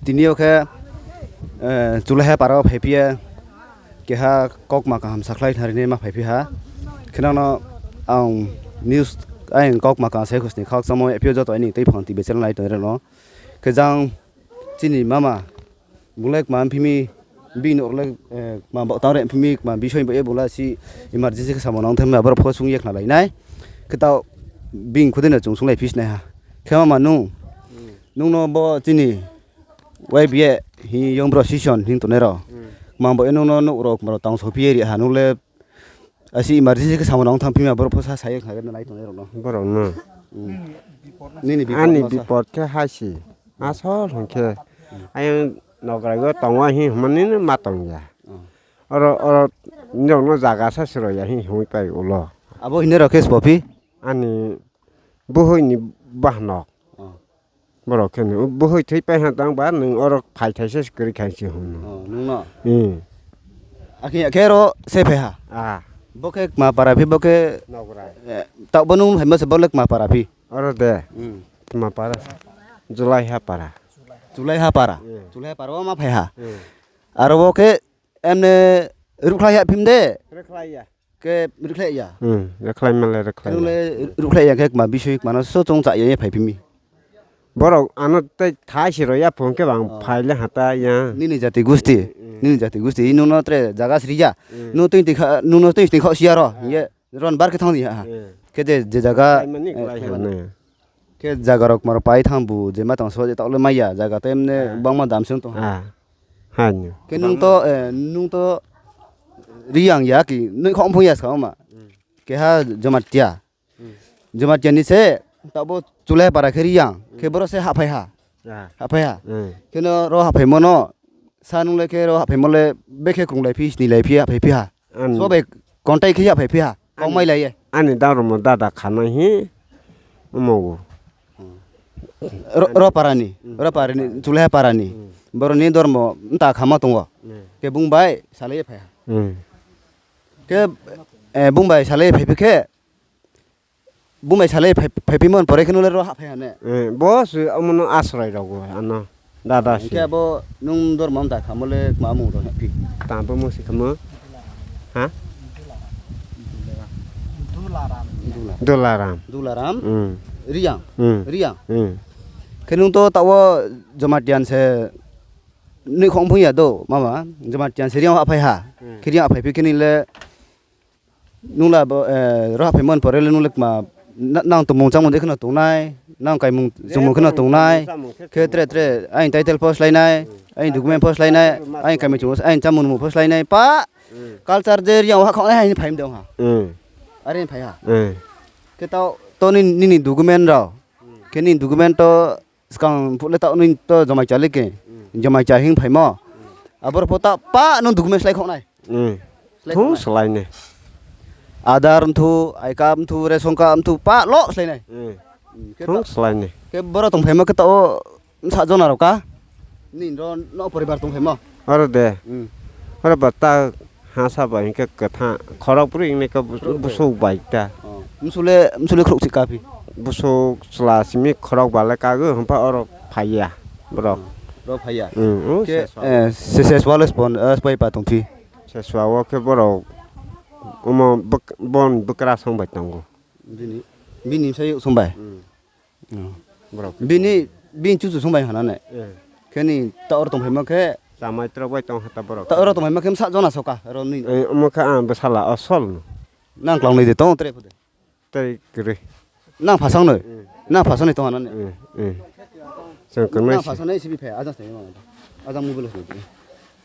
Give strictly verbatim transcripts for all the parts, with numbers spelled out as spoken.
Tini yo khe, eh, Chulaiha para wo phaiphi ye, keha kaukma kaham sakhlai khnari ni ma phaiphi ha. Khe nang no ang news, ang kaukma kaham sai khosni khakchangmo yaphi yo joto aini tei phang T V channel nai tongnai rao no. Khe jang chini mama, bung le kma mphi mi, bini nouh le, eh, kma baoh tang re mphi mi, kma bisoi bo ye bung le si emergency khe samo nang thang mi, aboro pho sung ye khnalai nai. Khe taoh bini khudei no chung sunglai phi sinai ha. Khe mama nung, nung no bo chini Y B A hing Young Bru Association hing tongnai rao, kma bo ye nung no nouh rao kma rao tang sophi ye ri ha, nung le asi emergency khe samo nang thang phi mi, aboro pho sa sa ye khna nai tongnai rao no. Borok no. Nini bipod no sa. Ani bipod khe ha se. Asol hing khe, ayang nograi o tong o hing hingmo nini ma tong ya. Oro, oro nrao no zaga sa sroi ya hing hingpai ulo. Abo hini rao khe sbo phi? Ani buhoi ni bahnok. Borok khe ni, buhoi thoipai ha tang ba, nung oro phaithai se kwrwi khai se hwn. Nung no? Akhe ya khe ro se phai ha? Bo khe kma para phi, bo khe, taoh bo nung phaimo se bo le kma para phi? Oro de. Kma para. Chulaiha para. Chulaiha para. Chulaiha para wo ma phai ha. Aro wo khe emne ruhkhlai ya phim de? Khe ruhkhlai ya? Ruhkhlai ma le ruhkhlai ya. Nung le ruhkhlai ya khe kma bisoi kma no so chung cha ya ye phaiphi mi? Borok ano tei thai si roi ya phung khe bang phai le ha ta ya. Nini jati gusti, nini jati gusti nung no tre zaga sri ya. Nung no tei sning khaoh si ya ro hing ye ron bar khe thanng di ha. Khe je, je zaga, khe zaga rao kma rao pai thanng bu, je ma tang so je taoh le mai ya, zaga tei mne bangma dam se tong ha. Khe nung to, nung to Reang ya ki, noihkhong phung ya ska ma. Keha Jamatia. Jamatia ni se, taoh bo Chulaiha para khe Reang khe boro se hahphai ha. Hahphai ha. Khe no ro hahphaimo no, sa nung le khe ro hahphaimo le, bekhe krunglai phi, sninglai phi, hahphai phi ha. So bai contact khe hahphai phi ha, kau mailai ye. Ani darumo dada khanai hi, omo o. Ro para ni, ro para ni, Chulaiha para ni. Boro ni dormo mta khama tong o. Khe bung bai salai ye phai ha. Khe, bung bai salai ye phaiphi khe, bung bai salai ye phai, phaiphimo ni pore khe nung le ro hahphai ha ne? Bo se omo no asrai rao o, ano. Dada se. Hing khe abo nung dormo mta khamo le kma mung rao hephi? Tang bo mung se khamo? Ha? Dularam. Dularam. Reang. Reang. Khe nung to taoh wo Jamatia ni se noihkhong phung ya do, mama. Jamatia ni se Reang hahphai ha. Khe Reang hahphai phi khe ni le nung la bo, ro hahphaimo ni pore le nung le kma, nang tongmung chámung de kheno tongnai, nang kaimung chumung kheno tongnai, khe tre tre aini title pho slái nai, aini document pho slái nai, aini kaimung chumung, aini chámung nungmung pho slái nai, pa culture je Reang wo hahkhaoh nai hai ni phai mi de ong ha. Are ni phai ha. Khe taoh to nini document rao, khe nini document to skang phuh le taoh nini to Jamatia le khe, Jamatia hing phaimo. Aboro pho ta pa nung document slái khaoh nai. Thung slái nai. Aadhaar mthu, I card mthu, ration card mthu, pa lo slái nai. Khe boro tongphaimo khe taoh wo bsa jona rao ka? Nini ro no poribar tongphaimo? Aro de. Aro ba ta hasa bai hing khe ktha khorok broi ong nai khe bsuk bai ta. Bsuk le, bsuk le khrouhchi ka phi? Bsuk chla simi khorok ba le kago hwn pha oro phai ya borok. Ro phai ya. Khe, seswa le sbo, sbo bai pa tongphi? Seswa wo khe borok omo boni bwkrasong bai tongo. Bini bsa youh song bai? Bini chuchu song bai hana ne? Khe ni taoh oro tongphaimo khe? Chamai trok bai tong ha ta borok. Taoh oro tongphaimo khe bsa jona soka ro ni? Omo khe ang bsala asol no. Nang klangnoi de tong tre pho de? Tei kwrwi. Nang phasangnoi? Nang phasangnoi tong hana ne? Nang phasangnoi sibi phai, ajang se, ajang mobile se.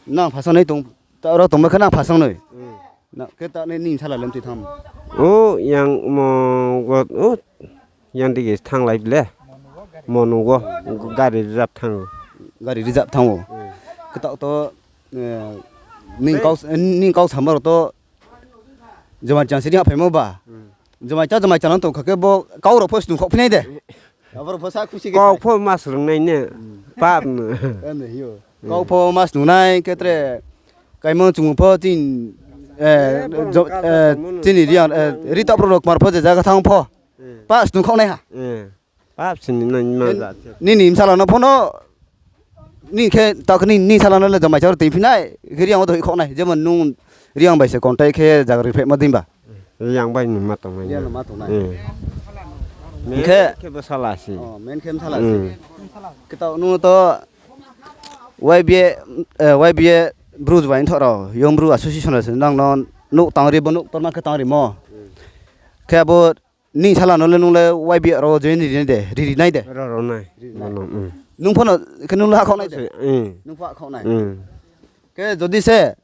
Nang phasangnoi tong, taoh oro tongmo khe nang phasangnoi? Khe taoh nini bsala le mtui thanng? O, yang mo, o, yang digi thannglai le. Mo nugo, gari reserve thanng. Gari reserve thanng o. Khe taoh to, nini kau samo rao to Jamatia se Reang phaimo ba. Jamatia, Jamatia no tong kha khe bo kau rao pho snung khaoh phi nai de. Kau pho ma snung nai ne. Pap no. Kau pho ma snung nai khe tre kaimung chumung pho chini Reang, Ritop rao kmar pho je zaga thanng pho. Pa snung khaoh nai ha. Nini bsala no pho no Ni khe taoh khe ni, ni sala no le Jamatia ro tui phi nai, khe Reang wo de hoih khaoh nai, jemon nung Reang bai se contact khe zaga ri phaimo dei ba. Reang bai no ma tong nai. Reang no ma tong nai. Khe khe bo sala si. Oh, main khe bsala si. Khe taoh nung to Y B A, eh, Y B A Bru bai nthoh rao, Young Bru Association se nang no nouh tang ri, bo nouh torma khe tang rimo. Khe abo ni sala no le nung le Y B A rao join ri nai de, ri ri nai de. Ro ro nai. Nung pho no, khe nung le hakhaoh nai de. Nung pho hakhaoh nai. Khe jodi se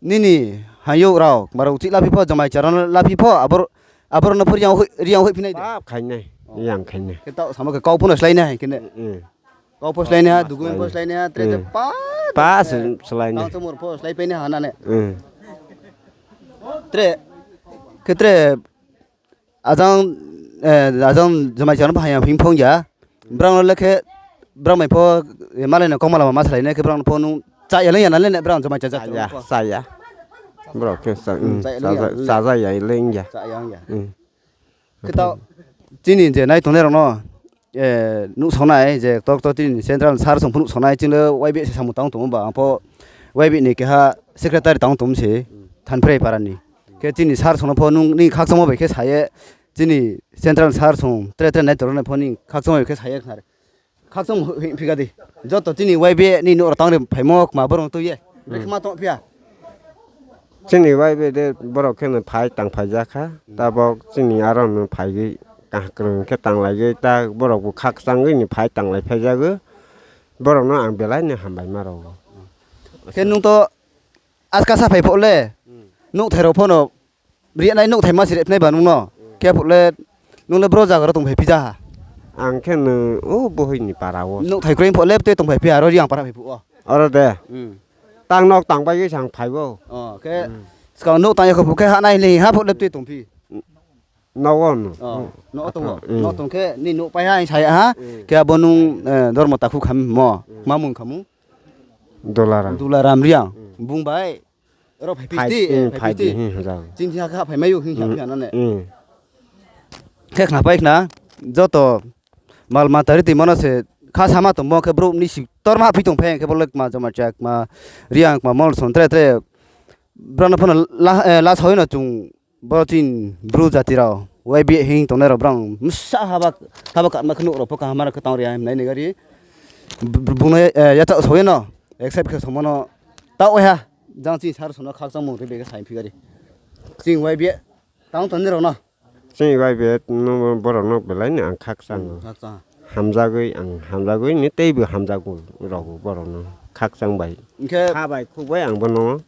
nini hayouh rao, kma rao chih laphi pho, Jamatia rao no laphi pho, abor, abor no pho Reang hoih, Reang hoih phi nai de. Pap khai nai, Reang khai nai. Khe taoh samo khe kau pho no slái nai hai khe ne. Kau pho slái nai ha, document pho slái nai ha, tre tre pa, pa se slái nai. Tang chomor pho slái pai nai ha na ne. Tre, khe tre, ajang, eh, ajang Jamatia no pho haya phing phong ya. Brang no le khe, brang mai pho, eh, malai no kau malama ma salai nai khe brang no pho nung chaya le ya na le ne brang Jamatia jati rao pho. Chaya. Brao khe sa, chaya le ya. Khe taoh, chini je nai tongnai rao no, eh, nuhsao nai je ktor ktor chini central sir song pho nuhsao nai, chini le Y B A se samung tang tong ba, ang pho Y B A ni keha secretary tang tong se, Thanprai para ni. Khe chini sir song no pho nung ni khakchangmo bai khe sa ye, chini central sir song tre tre nai tong rao no pho ni khakchangmo bai khe sa ye khna re. Khakchang hing phi ga di. Joto chini Y B A ni nouh rao tang ri phaimo kma brouh no tui ye. Brekhe ma tong phi ya. Chini Y B A de borao khe no phai tang phai ja kha. Tabok chini aro no phai gwi kaham krung khe tanglai gwi ta borao bo khakchang gwi ni phai tanglai phai ja gwi. Borao no ang belai ni hambai ma rao. Khe nung to aska sa phai phuh le, nouhthai rao pho no ri nai, nouhthai ma si ri phnai ba nung no. Khe phuh le, nung le bro zaga ro tong phai phi ja ha. Ang khe no, o bohoi ni para wo. Nouhthai kroi phuh le tei tong phai phi ha, aro Reang para phai phuh wo. Aro de. Tang nok tang bai gwi sang phai bo. Khe, skang nouh tang ya kho phuh khe ha nai le ha phuh le tei tong phi. Nogo no. Nogo tong wo. Nogo tong khe ni nouh pai ha, sa ya ha. Khe abo nung, eh, dormo takhu kham mo. Kma mung khamu? Dularam. Dularam Reang. Bung bai. Ro phai phi ti, phai phi ti. Chini ha kha phai mai ou hing kha phi ha na ne. Khe khna pai khna, joto mal mata ri timo no se kha sama tongmo khe brouh ni si torma phi tong phai khe bo le kma Jamatia kma Reang kma Molsom tre tre. Brao no pho no la, eh, la sao no chung bo chini Bru jati rao, Y B A hing tongnai rao brang bsa haba, haba katma khe nouh rao pho kaham ma khe tang ri ya himnai ni gari. Bung no, eh, yachaoh sao ye no, accept khe somo no taoh wai ha, jang chini sir song no khakchangmung ri bai khe sa phi gari. Chini Y B A tang tongnai rao no. Chini Y B A no borao no belai ni ang khakchang ou. Hamjagwi ang hamjagwi ni teibo hamjago rao borao no khakchang bai. Kha bai khuk bai ang bo no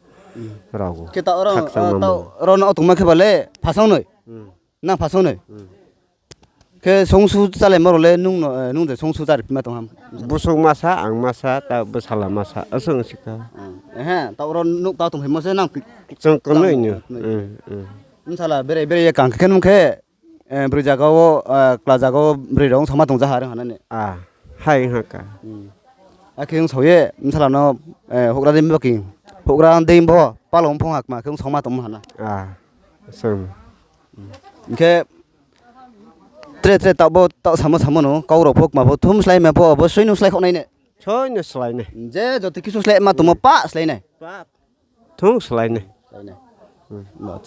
rao. Khe taoh ro, taoh ro no tongma khe ba le phasang noi. Nang phasang noi. Khe songsu chálaimo rao le nung no, eh, nung de songsu chári phima tong ham? Bwswk masa, ang masa, ta bwsala masa, aswk si kha. Taoh ro nouh ta tong phaimo se nang. Chung knoi no. Bsala berai berai ye kang khe nung khe, eh, broi zaga wo, eh, kla zaga wo broi rao ong sama tong ja ha rang ha na ne. Hai ha ka. Akhe ong sao ye bsala no, eh, houhgra dei bo king. Houhgra dei bo palo ong phong ha kma khe ong sao ma tongmo ha na. Hing khe tre tre taoh bo taoh samo samo no kau rao pho kma pho thum slái ma pho abo soi no slái khaoh nai ne. Je joto kisu slái ma tongmo pa slái nai. Thung slái nai.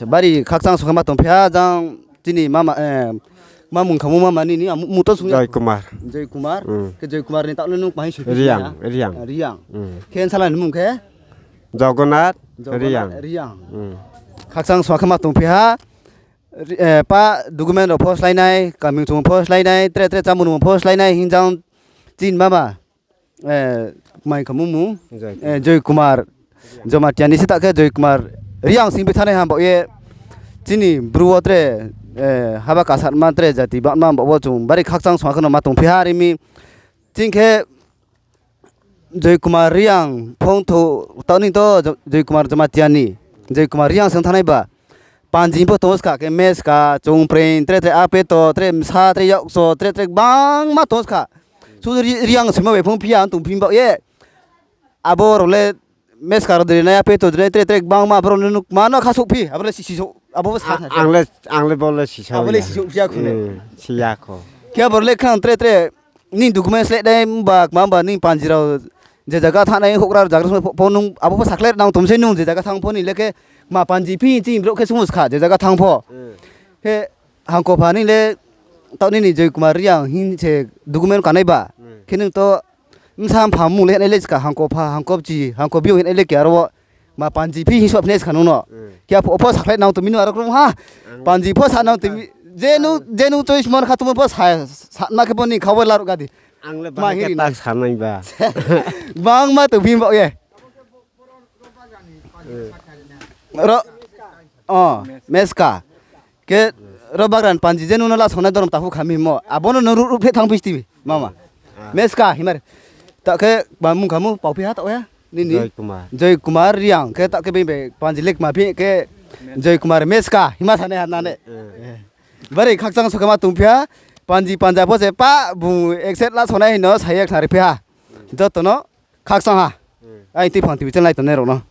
Bari khakchang song khe ma tong phi ha jang chini mama, eh, ma mung khamu mama nini, mung to sung ya. Joy Kumar. Joy Kumar. Khe Joy Kumar ni taoh le nung kma hing soi phi Reang, Reang. Khe bsala ni mung khe? Jogonath Reang. Khakchang song khe ma tong phi ha. Pa document rao pho slái nai, kaming chung pho slái nai, tre tre chámung nung pho slái nai hing jang chini mama, eh, mai khamu mung, eh, Joy Kumar Jamatia ni se ta khe Joy Kumar Reang sing bi thanai ham baoh ye chini Bru wo tre, eh, haba kasatma tre jati bangma baoh wo chung bari khakchang song khe no ma tong phi ha ri mi. Ching khe Joy Kumar Reang phong thou, taoh ni to Joy Kumar Jamatia ni, Joy Kumar Reang se ong thanai ba. Panji pho tong ska khe meska, chungpreing, tre tre apeto, tre bsa, tre yakso, tre tre gbangma tong ska. Su Reang soimo bai phong phi ya tong phi baoh ye. Abo rao le meska rao dei nai, apeto dei nai, tre tre gbangma abo rao le nung kma no kha souh phi, abo le sisouh, abo bo sa. Ang le, ang le bo le sisouh ya. Abo le sisouh phi ya khu ne. Si ya kho. Khe abo rao le khnang tre tre, nini document sleh dei, mba kma mba nini panji rao, je zaga thanngnai houhgra zagra song pho nung abo pho sakhlai nang tong sei nung je zaga thanng pho ni le khe ma panji phi chini brouh khe sungmo skha je zaga thanng pho. Khe hangkopha ni le taoh nini Joy Kumar Reang hing se document kanai ba. Khe nung to bsa mpha mung le hinai le ska hangkopha, hangkopchi, hangkobiong hinai le khe aro wo ma panji phi hing sophinai ska nung no. Khe apho, apho sakhlai nang tong mi nung aro krung ha. Panji pho sa nang tong mi. Je nung, je nung choice mon kha tongmo pho sa, sa ma khe bo ni kha wo laruh ga di. Ang le ma bahai hiri khe na tak sanai ba. Bangma tongphi baoh ye. Ro, o, meska. Khe ro bagra ni panji je nung no lasongnai dorom takhu kha mi himo. Abo no nung ruh ruh phe thanngphi sti mama. Meska himar. Taoh khe ba mung kha mu pauphi ha taoh ya. Nini? Joy Kumar. Joy Kumar Reang. Khe taoh khe bini bai panji le kma phi khe Joy Kumar meska hima sanai ha nane. Bari khakchang so khe ma tongphi ha. Panji panja pho se pa bung accept lasongnai hing no sa ye khnari phi ha. Joto no khakchang ha. Aini tui phang T V channel nai tongnai rao no.